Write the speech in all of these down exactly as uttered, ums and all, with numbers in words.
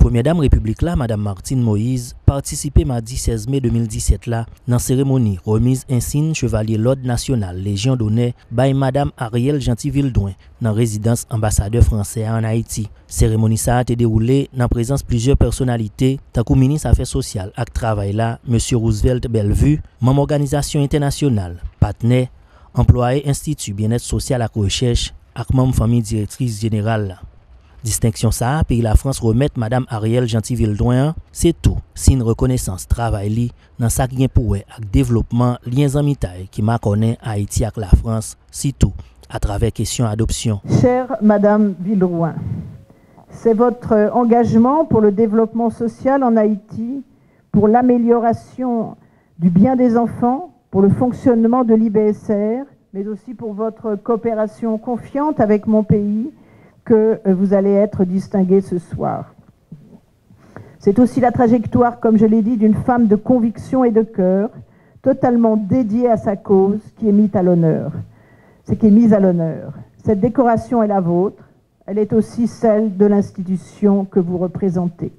Premyè Dam Repiblik la, Madam Martine Moïse, patisipe madi sèz me de mil disèt la nan seremoni remiz ensiy Chevalye Lòd Nasyonal Lejyon Donè bay Madam Arielle Jeanty Villedrouin nan rezidans anbasadè fransè a ann Ayiti. Seremoni sa a te dewoule nan prezans plizyè pèsonalite, tankou minis afè sosyal ak travay la, Mesye Roosevelt Bellevue, manm òganizasyon entènasyonal, patnè, anplwaye Enstiti Byennèt Sosyal ak Rechèch ak manm fanmi direktris jeneral la. Distenksyon sa a peyi Lafrans remèt Madam Arielle Jeanty Villedrouin an, se tou siy rekonesans travay li nan sa ki gen pou wè ak devlopman lyen zanmitay ki makònen Ayiti ak Lafrans, sitou atravè kesyon adopsyon. Chère Madame Villedrouin, c'est votre engagement pour le développement social en Haïti, pour l'amélioration du bien des enfants, pour le fonctionnement de l'I B S R, mais aussi pour votre coopération confiante avec mon pays que, euh, vous allez être distinguée ce soir. C'est aussi la trajectoire, comme je l'ai dit, d'une femme de conviction et de cœur, totalement dédiée à sa cause, qui est mise à l'honneur. Ce qui est mis à l'honneur. Cette décoration est la vôtre, elle est aussi celle de l'institution que vous représentez.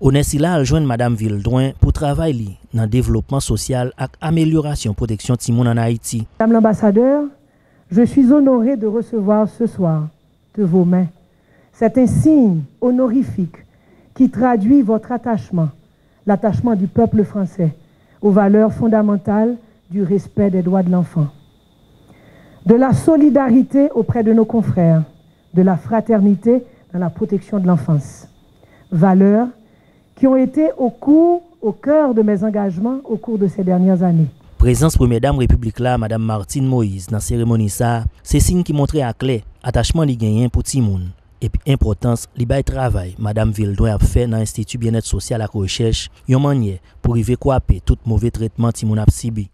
Onè sila al jwenn Madam Villedrouin pou travay li nan devlopman sosyal ak amelyorasyon pwoteksyon timoun ann Ayiti. Madame l'ambassadeur, je suis honoré de recevoir ce soir de vos mains cet insigne honorifique qui traduit votre attachement, l'attachement du peuple français aux valeurs fondamentales du respect des droits de l'enfant, de la solidarité auprès de nos confrères, de la fraternité dans la protection de l'enfance. Valeurs qui ont été au cours, au cœur de mes engagements au cours de ces dernières années. Prezans Premyè Dam Repiblik la, Madam Martine Moïse, nan seremoni sa a, se siy ki montre aklè atachman li genyen pou timoun, epi enpòtans li bay travay Madam Villedrouin ap fè nan Enstiti Byennèt Sosyal ak Rechèch, yon mannyè pou rive kwape tout move tretman timoun ap sibi.